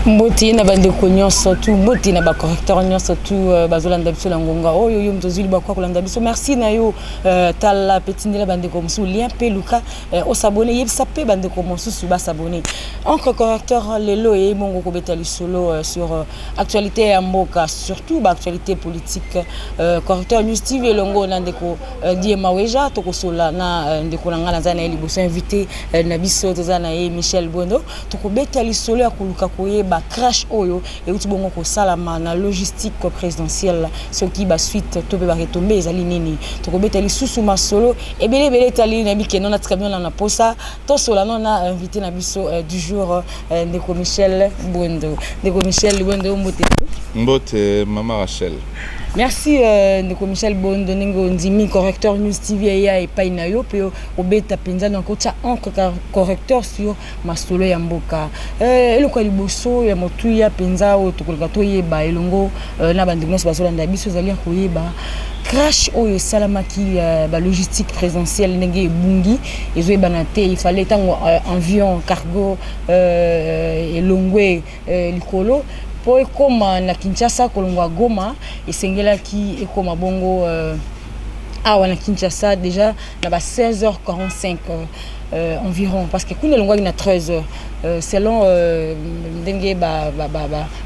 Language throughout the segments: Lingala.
Mbote na bandeko nyonso tu, mbote na bacorrecteur nyonso tu bazolanda biso na ngonga oyo. Yo moto ozwi libakwa kolanda biso, merci na yo. Tala mpe tindela bandeko mosusu lien mpe luka os'abonner, yebisa mpe bandeko mosusu bas'abonner. Encre Correcteur lelo eyei bongo kobeta lisolo sur actualité ya mboka, surtout baactualité politique. Correcteur News TV elongo na ndeko Die Maweja, tokosola na ndeko na ngai naza na ye liboso, invité na biso toza na ye Michel Bondo. Tokobeta lisolo ya koluka koyeba crash oyo euti bongo kosalama na logistique présidentielle, soki basuite to mpe baretombées ezali nini. Tokobeta lisusu masolo ebele ebele etali. Nayebi keno natika bino na posa tosola no na invité na biso du jour, ndeko Michel Bondo. Ndeko Michel Bondo, mbote. Mbote, mama Rachel. Merci, ndeko Michel Bondo, ndenge ondimi Correcteur News TV eya epai na yo mpe obeta mpenza, donc otya encre correcteur sur masolo ya mboka. Eloko ya liboso ya motuya mpenza oyo tokoleka toyeba elongo na bandeko nyonso bazolanda biso ezali ya koyeba crash oyo esalamaki, balogistique présidentielle ndenge ebungi, ezoyebana te. Ifale ntango avion cargo elongwe likolo mpo ekóma na Kinshasa, kolongwa Goma, esengelaki ekóma bongo awa na Kinshasa déjà na ba 16h45 environ, parce que kuna elongwaki na 13h selon ndenge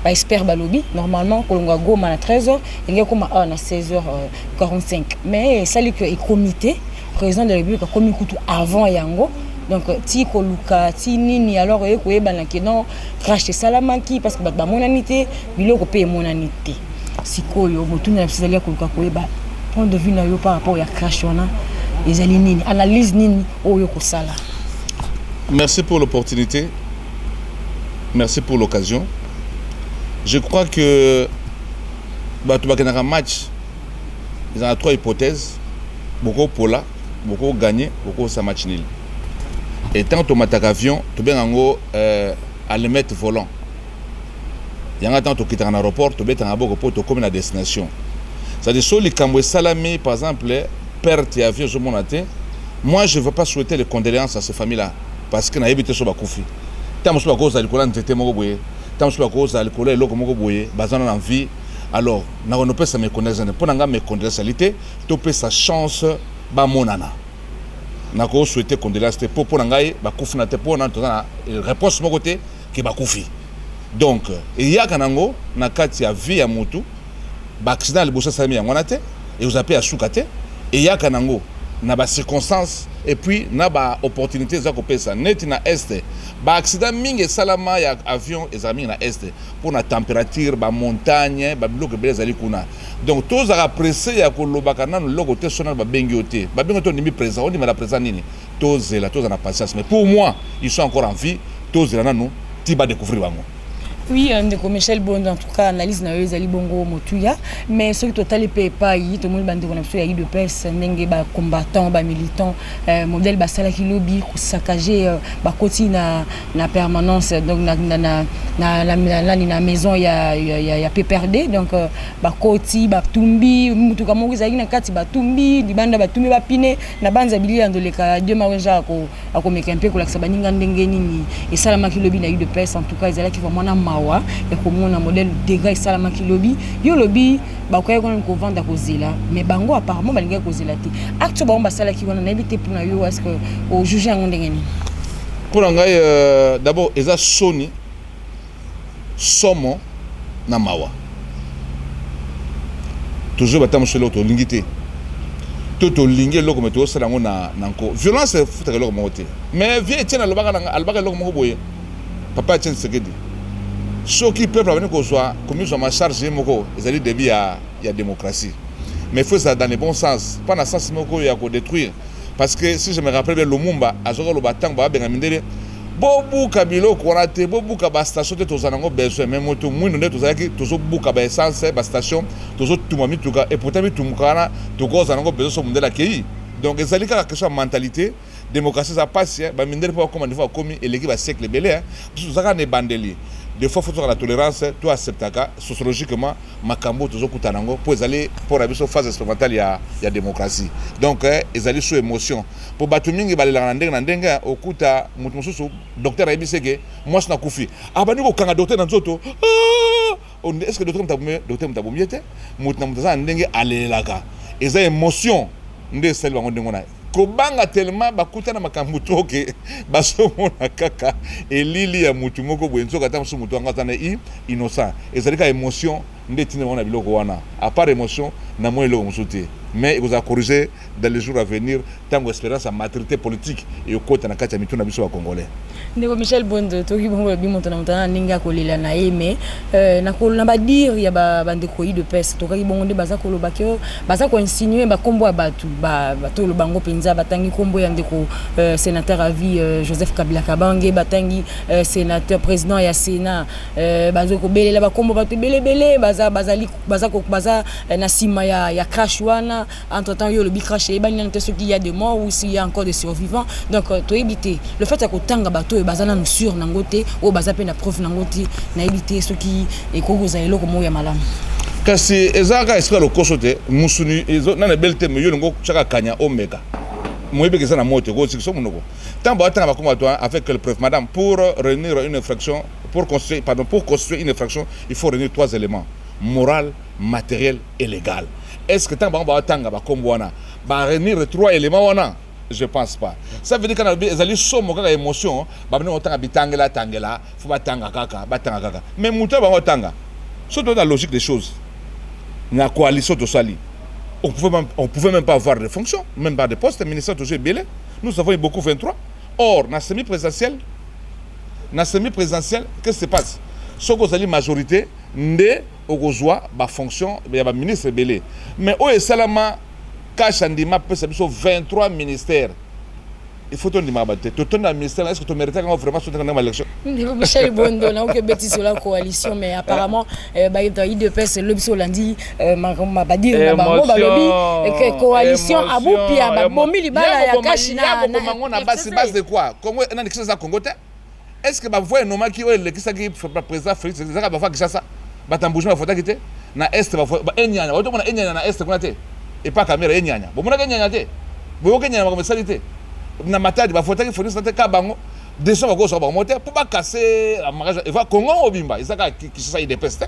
baexpert ba balobi. Normalement kolongwa Goma na 13h, ndenge ekóma awa na 16h45, mais esali ke ekomi te. Président de la République akomi kutu avant yango. Donc ti koluka ti nini, alors oye koyebana ke non, crash esalamaki parce que bato bamonani te, biloko mpe emonani te. Sikoyo motuna na biso ezali ya koluka koyeba point de vue na yo par rapport ya crash wana ezali nini, analyse nini oyo kosala. Merci pour l'opportunité, merci pour l'occasion. Je crois que bato bakendaka match, eza na trois hypothèses: bokopola, bokogagner, bokosala match nul. Et tant tomataka avion, tobenga yango allumette volant yango. Ntango tokitaka na aéroport, tobetaka maboko mpo tokómi na destination. C'est-à-dire so likambo esalami, par exemple perte ya avion, ozomona te. Moi, je ne veux pas souhaiter les condoléances à ces familles là parce que nayebi te so bakufi. Ntango mosusu bakozala likolo ya nzete moko boye, ntango mosusu bakozala likolo ya eloko moko boye, baza na vie. Alors nakonopesa mes condoléances, mpo na nga mes condoléances ali te. Topesa chance bamonana. Nakosouhaiter condoléance te mpo na ngai bakufi na te, mpo na toza na réponse moko te ke bakufi. Donc eyaka nango na kati ya vie ya motu. Baaccident ya liboso esalemi yango wana te, ekozala mpe ya suka te. Eyaka nango na bacirconstance et puis na baopportunité eza kopesa. Neti na Est, baaccident mingi esalama ya avion ezala mingi na Est mpo na température, bamontagne, babiloko ebele ezali kuna. Donc tozalaka pressé ya kolobaka nano eloko te. So nano babengi yo te, babengi yo te, ondimi présent, ondimela présent nini? Tozela, tozala na patience. Mais pour moi, ils sont encore en vie. Tozela nanu ti badécouvrir bango. Oui, ndeko Michel Bondo, en tout cas analyse na yo ezali bongo motuya. Mais soki totali mpe epai, tomoni bandeko na biso ya UDPS, ndenge bacombattant, bamilitant, modèle basalaki lobi kosaccager, bakoti na permanence, donc na, na, na, na, na maison ya PPRD. Donc bakoti, batumbi mutuka moko ezalaki na kati, batumbi libanda, batumbi bapine na banza bilili ya ndoleka. Dieu Mawenja akomeka mpe kolakisa baninga ndenge nini esalamaki lobi na UDPS. En tout cas ezalaki vraiment na mawa ya komona modèle dégâts esalamaki lobi. Yo lobi bakoki kuna kovanda kozela, mais bango apparemment balingaki kozela te. Acte oyo bango basalaki wana, nayebi te, mpona yo, est ce que ojuger yango ndenge nini? Mpo na ngai, d'abord eza soni, somo na mawa. Toujours bata mosu eloko tolingi te, to tolingi eloko me tozosala yango na nko. Violence efutaka eloko moko te. Mais vieux Etienne alobaka eloko moko boye, papa Etienne Tshisekedi: soki peuple abandi kozwa komizwa ma charge ye moko, ezali début ya démocratie. Mais il faut ezala dans le bon sens, pas na sens moko ya kodétruire. Parce que si je me rappelle bien, Lumumba azwaka loba ntango babenga mindele: bobuka biloko wana te, bobuka bastation te, tozala nango besoin. Mais moto mwindo nde tozalaki tozobuka baessence, bastation, tozotuma mituka, et pourtant bitumuka wana tokozala nango besoin so mondele akei. Donc ezali kaka question ya mentalité. Démocratie eza pasi. Bamindele mpo bakóma niveau bakomi, eleki basiècle ebele. Biso tozalaka na ebandeli. Des fois, faut la tolérance, to acceptaka sociologiquement makambo tozokutana yango, mpo ezali mpo na biso phase expérimentale ya démocratie. Donc ezali so émotion, mpo bato mingi balelaka na ndenge na ndenge. Okuta moto mosusu, docteur ayebisi eke mwasi nakufi, abandi kokanga docteur na nzoto. Ah! Est ce que docteur moto abomi? Docteur moto abomi ye te. Moto na moto aza na ndenge alelelaka. Eza émotion nde esali bango ndenge wana. Kobanga tellement, bakutana makambo to ke bazomona kaka elili ya mutu moko boye, nzoka ata mosusu motu yango aza na innocent. Ezali kaka émotion nde etinda bango na biloko wana. À part émotion, namoni eloko mosusu te, mais ekozala corrigé dans les jours à venir, ntango espérance ya maturité politique ekota na kati ya mitu na biso Bacongolais. Ndeko Michel Bondo, toki bongo, lobi moto na moto na ndenge akolela na ye, mais na badire ya bandeko UDPS, tokaki bongo nde baza koloba ke baza koinsinue bakombo ya bato. Batoloba yango mpenza, batangi nkombo ya ndeko sénateur à vie Joseph Kabila Kabange, batangi sénateur président ya Sénat, baza kobelela bakombo bato ebelebele baza bazali baza baza na nsima ya crash wana. Entre temps, yo olobi crash eyebani nano te soki y a des morts ou s'il y a encore des survivants. Donc toyebi te. Le fait ya kotanga bato oyo baza nanu sur nango te, oyo baza mpe na preuve nango te, nayebi te soki ekoki kozala eloko moko ya malamu. Kasi eza kaka esika lokoso te. Musuni nana ebeli te, me yo olingo tiaka kanya omeka, moyebi eza na moto, ekosikisa monoko. Ntango baotanga bakoma bato, avec quelle preuve, madame? Pour réunir une infraction, pour construire, pardon, pour construire une infraction, il faut réunir trois éléments: moral, matériel et légal. Est ce que ntango bango baotanga bakombo wana, baréunir trois éléments wana? Je pense pas. Ça veut dire kana ezali somo, kaka émotion. Babandi kotanga bitangela tangela, fo batanga kaka, batanga kaka. Mais moto bango otanga, soki toza na logique des choses, na coalition tosali, on pouvait même pas avoir de fonctions, même pas de poste ministère. Toujours ebele, nous avons eu beaucoup, 23. Or na semi présidentielle, na semi présidentielle, qu'est-ce qui se passe? Soki ozali majorité nde okozwa bafonction ya baministre ebele. Mais oyo esalama, CACH andima apesa biso 23 ministères. Il faut tondimaka bato te. Totonda ministère, est ce que tomérite yango vraiment? Sotanga ndenge baélection. Michel Bondo, naoki obeti sur la coalition, mais apparemment bayebta UDPS lobi so olandi badire na bango, balobi coalition abupia, babomi libala ya CACH. Na bango na base, base de quoi? Congo nani? Kinshasa eza Congo te? Est ce que bavoix enomaki oyo elekisaki président Félix ezaka bavoix Kinshasa? Bato ya Mbujima bafotaki te na Est, enyanya batomona enyanya na Est kuna te. Epa Kamerhe enyanya, bomonaki enyanya te, boyoki enyanya, makambo esali te na Matadi, bafotaki Félix te. Ka bango décision bakozwaka bango te mpo bakase mariage eva. Congo mobimba eza kaka Kinshasa UDPS te.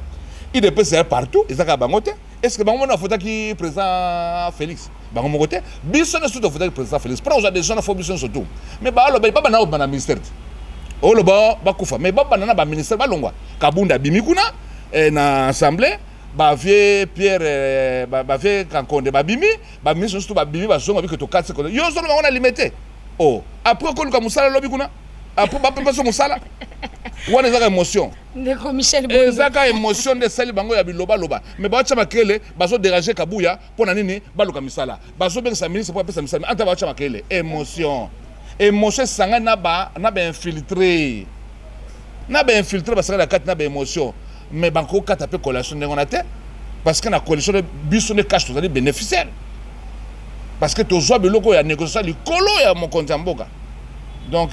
UDPS ezali partout, eza kaka bango te. Est ce que bango mona bafotaki président Félix? Bango moko te. Biso nyonso tofotaki président Félix mpona kozwa décision na fo biso nyonso tu. Mais baloba babanda kobanda ministère te, oloba bakufa, mais babanda na baministère, balongwa. Kabunda abimi kuna na assemblée, bavie Pierre, bavie Kankonde babimi, baministre nyonso to babimi, bazonga bike tokati yo ozoloba bango na lime te. O après okoluka mosala, lobi kuna après bapepa so mosala wana, ezaka émotion. Ndeko Michel. Ezaka émotion nde esali bango ya bilobaloba. Mais baotya makele, bazodérange Kabuya mpo na nini? Baluka misala, bazobengisa ministre mpo apesa misala. Anta baotya makele, émotion, émotion esangani na bainfiltré, na bainfiltré basangani na kati na baémotion. Mais bakokata mpe coalition ndenge wana te, parce que na coalition biso nde CACH tozali bénéficiaire, parce que tozwa biloko ya négociation likolo ya mokonzi ya mboka. Donc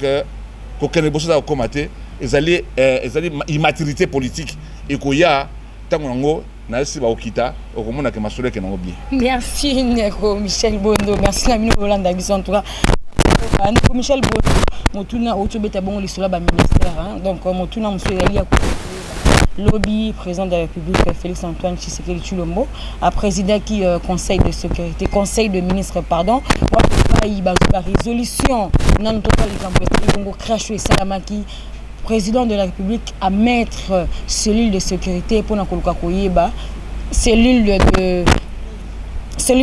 kokende liboso eza kokóma te. Ezali immaturité politique. Ekoya ntango yango nayesi bakokita, okomonake masolo ekende yango bien. Merci ndeko Michel Bondo, merci na bino bolanda biso. En tout cas, ndeko Michel Bondo, motuna outi obeta bongo lisolo ya baministère. Donc motuna mosusu ezali ya lobi, président de la République Félix Antoine Tshisekedi Tshilombo a présidaki conseil de sécurité, conseil de ministre, pardon. Wapi bazwi barésolution? Nanu totala likambo esali bongo crash oyo esalamaki. Président de la République à mettre cellule de sécurité mpona koluka koyeba, cellule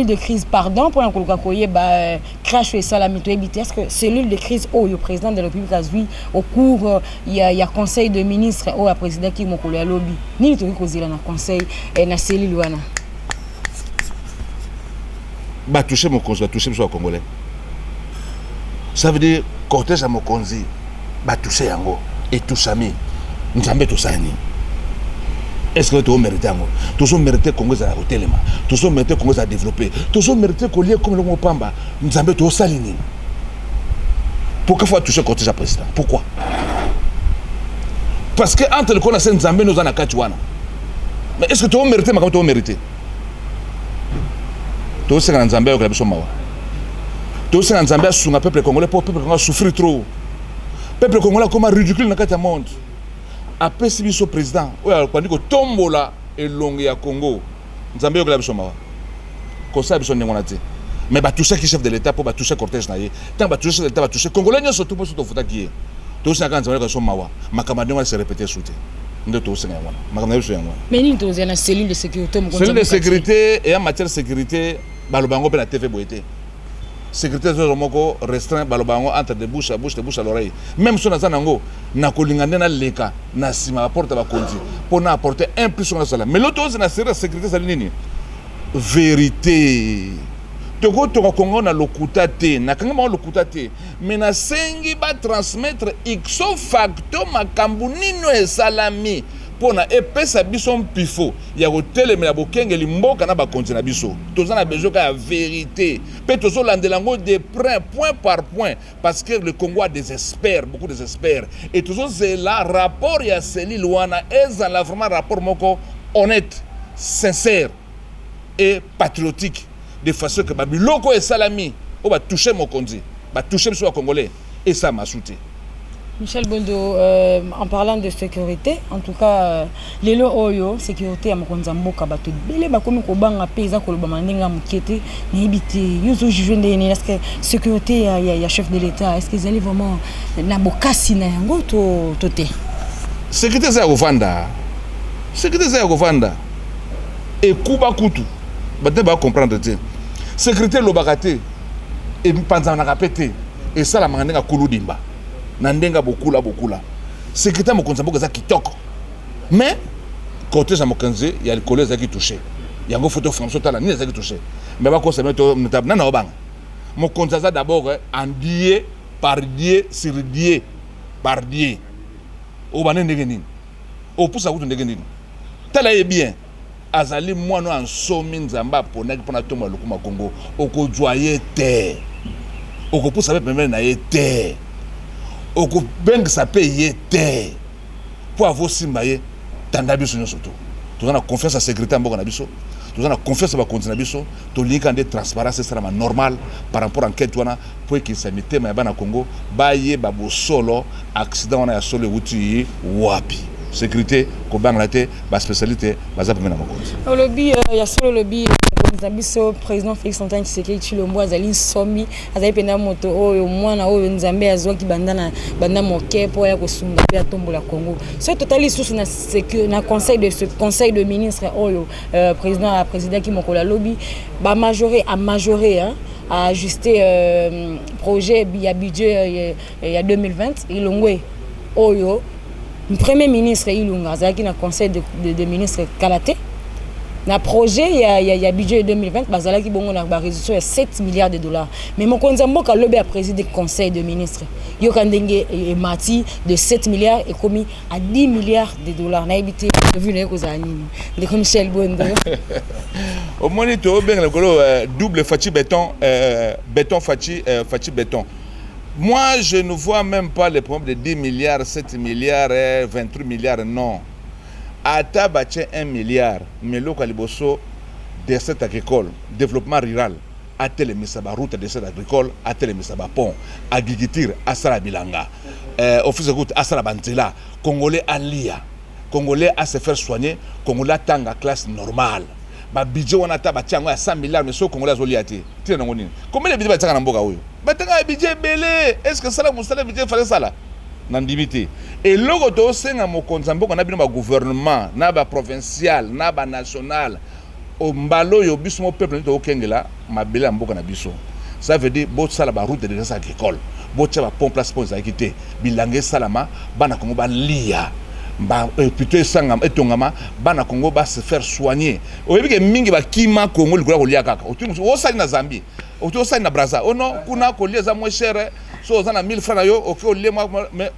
de crise, pardon, mpona koluka koyeba crash oyo esalami. Toyebi te, est ce que cellule de crise oyo président de la République azwi au cours ya conseil de ministre oyo aprésidaki mokolo ya lobi, nini tokoki kozela na conseil, na cellule wana? Batouche mokonzi, batouche biso Bacongolais. Ça veut dire cortège ya mokonzi, batouche yango, etusami. Nzambe, tosala nini? Est ce que tozomérite yango? Tozomérite Congo ezala kotelema, tozomérite Congo ezala développé, tozomérite kolia comme eloko pamba. Nzambe, tozosali nini? Pourquoi faut toucher cortège ya président? Pourquoi? Parce que entre likolo na se, Nzambe nde oza na kati wana. Mais est ce que toomérite makambo toomérite? Tosenga na Nzambe ayokela biso mawa. Tosenga Nzambe asunga peuple congolais, mpo peuple congolais asouffrir trop. Peuple congolais akoma ridicule na kati ya monde. Apesi biso président oyo akwandi kotombola elongi ya Congo. Nzambe ayokela biso mawa, kosala biso ndenge wana te. Mais batouchaki chef de l'État mpo batouche cortège na ye. Ntango batouche chef de l'État, batouche Congolais nyonso tu, mpo so tofutaki ye. Tosengaka Nzambe ayoka biso mawa. Makambo ya ndenge wana se répéter su te. Nde tosenga yango wana, makambo na biso yango wana. Mais nini tozala na cellule de sécurité? Cellule de sécurité eya matière sécurité, baloba yango mpe na TV boye te. Sécurité ezozo moko restreint, baloba yango entre de bouche à bouche, de bouche à l'oreille. Même so naza nango, nakolinga nde naleka na nsima baporte bakonzi mpo na apporter un plus ngo nasala. Mais loto ozi na série ya sécurité ezali nini? Vérité. Tokotonga Kongo na lokuta te, nakanga bango lokuta te, mais nasengi batransmettre ipso facto makambo nini oyo esalami mpo na epesa biso mpifo ya kotelemela bokengeli mboka na bakonzi na biso. Toza na besoin kaka ya vérité, mpe tozolandela yango de près, point par point, parce que le Congo a des experts, beaucoup des experts, et tozozela rapport ya cellule wana ezala vraiment rapport moko honnête, sincère et patriotique, de façon que babiloko oyo esalami, oyo batouche mokonzi, batouche biso bacongolais, esalama su te. Michel Bondo, en parlant de sécurité, en tout cas, lelo oyo, sécurité ya mokonzi ya mboka, bato ebele bakomi kobanga mpe eza kolobama ndenge ya moke te. Nayebi te, yo ozojuge ndenge nini? Est-ce que sécurité ya chef de l'État, est ce que ezali vraiment na bokasi na yango to te? Sécurité eza ya kovanda, sécurité eza ya kovanda. Ekuba kutu bato te bacomprendre te. Sécurité elobaka te, epanzanaka mpe te, esalamaka ndenge akuludimba na ndenge bokula bokula. Sécurité ya mokonzi ya mboka eza kitoko, mais cortège ya mokonzi ya likolo ezalaki touché. Yango faut tofunga biso, tala nini ezalaki touché. Mais bakosa nana obanga mokonzi aza d'abord en Dieu, par Dieu, sur Dieu, par Dieu. Obande ndenge nini? Opusa kutu ndenge nini? Tala ye bien, azali mwana ya nsomi. Nzambe aponaki mpona tombola lokuma Kongo. Okozwa ye te, okopusa mpe pembeni na ye te, okobengisa mpe ye te mpo avosimba ye. Tanda biso nyonso to toza na confiance ya sécurité ya mboka na biso, toza na confiance ya bakonzi na biso. Tolingi kaka nde transparence esalama normal par rapport enquête wana, mpo ekisa mitema ya bana Congo, bayeba bosolo accident wana ya solo ewuti wapi. Sécurité, kobangela te, baspécialité baza pembeni na mokonzi. Olobi ya solo. Olobi mokonzi na biso, président Félix Antoine Tshisekedi Tshilombo, azali nsomi, azali mpenza moto oyo, mwana oyo Nzambe azwaki banda na banda moke mpo aya kosunga mpe atombola Congo. Soki totali lisusu na conseil de ministre oyo président aprésidaki mokolo alobi, bamajoré, amajoré, hein, aajusté projet ya budget ya 2020 elongwe oyo premier ministre Ilunga azalaki na conseil de ministre kala te. Na projet ya budget 2020, bazalaki bongo na barésolution ya 7 milliards de dollars. Mais mokonzi ya mboka alobi, ya président conseil de ministre, yoka ndenge emati de 7 milliards, ekomi à 10 milliards de dollars. Nayebi te, vu naye kozala nini, ndeko Michel Bondo? Omoni, tobengela likolo double Fatshi béton, béton Fatshi, Fatshi béton. Moi, je ne vois même pas le problème de 10 milliards, 7 milliards, 23 milliards, non. Ata batie 1 milliard, mais eloko ya liboso, desserte agricole, développement rural. Atelemisa baroute ya desserte agricole, atelemisa bapont, agriculture asala bilanga, office de route asala banzela, Congolais alia, Congolais a se faire soigner, Congolais atanga classe normale. Babudget wana, ata batia yango ya 100 milliards, mais soki Congolais azolia te, ntina nango nini? Combien de budget batiaka na mboka oyo? Batanga ya budget ebele. Est ce que sala mosala budget fale sala? Na ndimi te. Eloko tosenga mokonzi ya mboka na bino bagouvernement, na baprovincial, na banational, mbala oyo biso mo peuple nde tokokengela mabele ya mboka na biso. Ça veut dire bosala baroute de défense agricole, botia bapont place mpo ezalaki te, bilanga esalama, bana Kongo balia, plutôt esangama, etongama, bana Kongo base faire soigner. Oyebi ke mingi bakima Kongo likolo ya kolia kaka. Osali na Zambie, oti osali na Braza, ono kuna kolia eza moins cher. So oza na 1000 francs na yo, oke olie.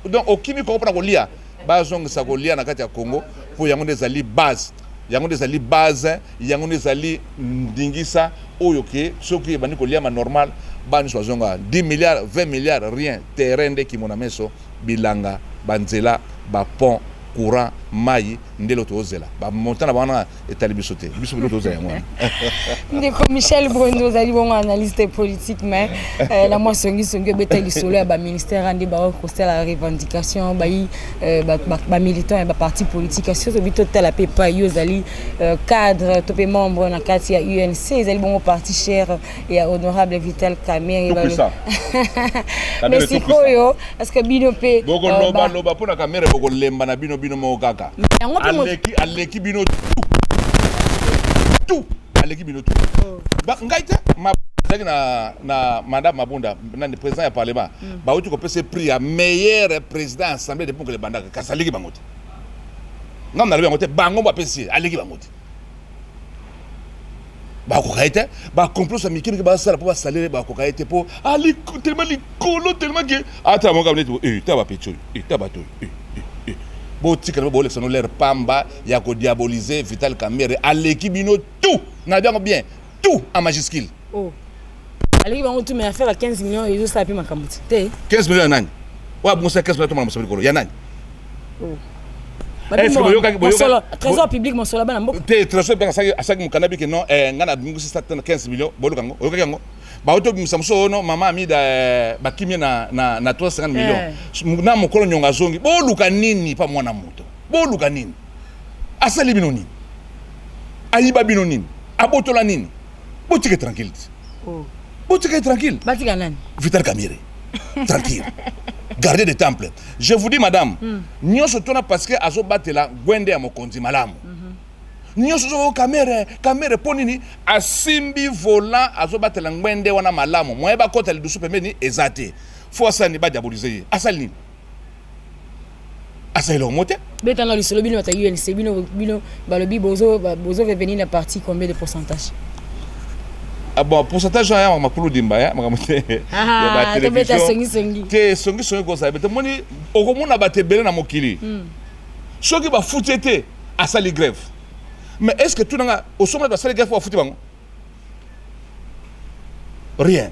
Donc okimi Kongo mpona kolia. Bazongisa kolia na kati ya Kongo, mpo yango nde ezali base, yango nde ezali base, yango nde ezali ndingisa oyo ke soki ebandi koliama normal, bana nyonso bazonga. 10 milliards, 20 milliards, rien. Terrain nde kimona meso, bilanga, banzela, bapont. Courant, mai nde eloko tozela. Bamontant na bango wana etali biso te. Biso biloko tozela yango wana. Ndeko Michel Bondo, ozali bongo analyste politique, mais na mwa songisongi, obeta lisolo ya baministère nde baoki kosala revendication, bayi bamilitant ya baparti politique. Surtout bi totala mpe epai yo ozali cadre to mpe membre na kati ya UNC, ezali bongo parti cher ya honorable Vital Kamerhe. Mais sikoyo, est ce que bino mpe Bokolobaloba mpo na Kamerhe, bokolemba na bino, bino moko kaka. Aleki, aleki bino tout, aleki bino tout. Ngai te, ezalaki na mandat Mabunda nani, président ya parlement. Bauti kopesa prix ya meilleur président ya assemblée depuis mokolo ebandaka, kasi aleki bango te. Ngai nalobi yango te, bango bapesi ye, aleki bango te, bakoka ye te. Bacomplot ya mike mike basala mpo basalele, bakoka ye te, mpo tellement likolo, tellement ke ata moko neti ta bapeti oyo, ta bato oyo botikala mpe bolekisa no lere pamba ya kodiaboliser Vital Kamerhe. Aleki bino tout na biango bien, tout en majuscule. Oh. Aleki bango tout, mais affaire ya 15 millions ezosala mpe makambo te. 15 millions ya nani? Oyo abongisa 15 millions, tomona mosala likolo ya nani? Oh. Trésor public, mosolo bana mboka. Te, trésor public asaki mokanda bike non, ngai nabongisi 15 millions. Boluka yango, oyokaki yango, bauti obimisa mosu oyo no mama Amida, bakimie na 350 millions na mokolo nyongo azongi. Boluka nini pa mwana moto? Boluka nini? Asali bino nini? Ayiba bino nini? Abotola nini? Botika tranquille te, botika ye tranquille. Batika nani? Vital Kamerhe tranquille, gardien de temple, je vous dis, madame. Nyonso tona parce que azobatela gwende ya mokonzi malamu. Nyonso ozo Kamerhe, Kamerhe mpo nini asimbi volant, azobatela ngwende wana malamu. Moye bakota lidusu pembeni eza te. Fo asali badiaboliser ye, asali nini? Asali eloko mo te. Betanga lisolo, bino bato ya UNC, bino balobi bozo revenir na parti combien de pourcentage? Ah bon, pourcentage ya makulu dimba ya makambo te ya batélévision te. Songisongi kozala be te. Moni okomona bato ebele na mokili, soki bafuti ye te, asali grève. Mais est ce que tunanga osomona basali grève po bafuti bango? Rien.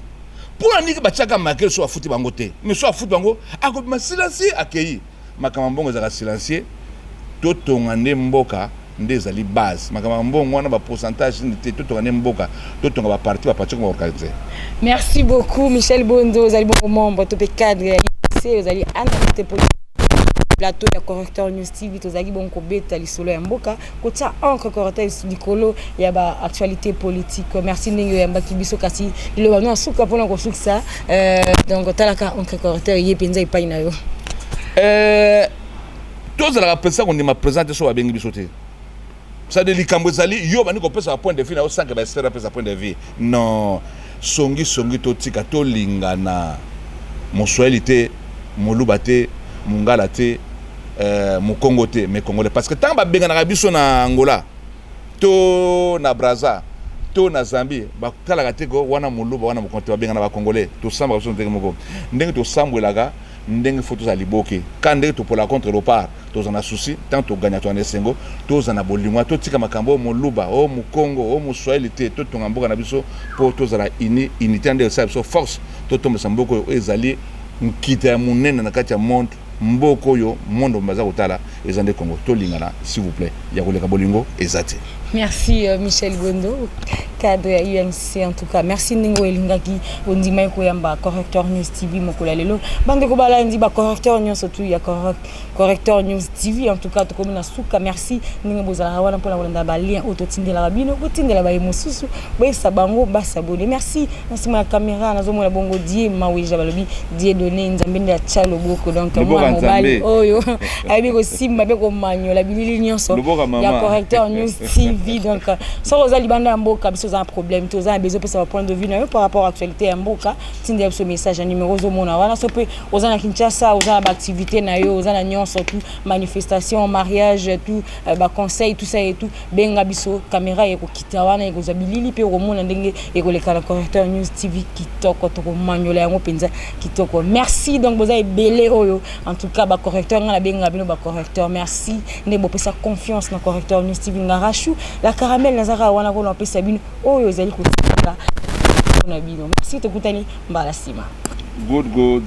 Mpona nini batiaka makele so bafuti bango te? Mais so afuti bango, akobima silencieux, akei. Makambo ya mbongo ezalaka silencieux. Totonga nde mboka, nde ezali base. Makambo ya mbongo wana, bapourcentage nini te. Totonga nde mboka, totonga baparti, baparti koma organise. Merci beaucoup, Michel Bondo. Ozali bongo membre to mpe cadre ya UNC, ozali analyste politique. Plateau ya Correcteur News TV, tozalaki bongo kobeta lisolo ya mboka, kotia encre correcteur likolo ya baactualité politique. Merci ndenge oyambaki biso. Kasi liloba no asuka mpona kosukisa, donc otalaka encre correcteur ye mpenza epai na yo. Tozalaka mpenza kondima président te so babengi biso te. C'est-à-dire likambo ezali, yo bandi kopesa point de vue na yo sans que baexpert apesa point de vue. Non, songi songi totika. Tolingana, moswahili te, moluba te, mongala te, mokongo te, mais congolais. Parce que ntango babenganaka biso na Angola to na Braza to na Zambie, batalaka te ko wana moluba, wana mokongo te. Babengana bacongolais. Tosambaka biso ndenge moko, ndenge tosambwelaka, ndenge fo tozala liboke ka, ndenge topolaka contre léopard. Toza na souci tant toganya, toza na esengo, toza na bolingo. Totika makambo oyo moluba, oyo mokongo, oyo moswahili te. Totonga mboka na biso mpo tozala uni. Unité nde esala biso force. Totombesa mboka oyo ezali nkita ya monene na kati ya monde. Mboka oyo monde baza kotala eza nde Congo. Tolingana, s'il vous plaît. Ya koleka bolingo eza te. Merci, Michel Gondo, cadre ya UNC. En tout cas, merci ndenge oyo elingaki ondimaki koyamba Correcteur News TV mokolo ya lelo. Bandeko balandi bacorrecteur nyonso tu ya Correcteur News TV, en tout cas tokomi na suka. Merci ndenge bozalaka wana mpona kolanda balien oyo totindelaka bino, botindela baye mosusu, boyebisa bango basabone. Merci. Na nsima ya caméra nazomona bongo Die Maweja, balobi Die Donné, Nzambe nde atya loboko. Donc mwana mobali oyo ayebi kosimba mpe komanyola bilili nyonso ya Correcteur News TV. Donc soki oza libanda ya mboka, biso oza na problème te, oza na besoin opesa bapoint de vue na yo par rapport à actualité ya mboka, tindela biso message ya numéro ozomona wana. So mpe oza na Kinshasa, oza na baactivité na yo, oza na nyonso, tout, manifestation, mariage, tout, baconseil, tout ça et tout, benga biso. Caméra ekokita wana, ekozwa bilili mpe okomona ndenge ekoleka na Correcteur News TV kitoko. Tokomanyola yango mpenza kitoko. Merci. Donc boza ebele oyo, en tout cas bacorrecteur, ngai nabengaka bino bacorrecteur. Merci nde bopesa confiance na Correcteur News TV. Nga Rachu la Caramel, nazaka wana mpona opesa bino oyo ezali kotika na bino. Merci, tokutani mbala nsima. Good, good.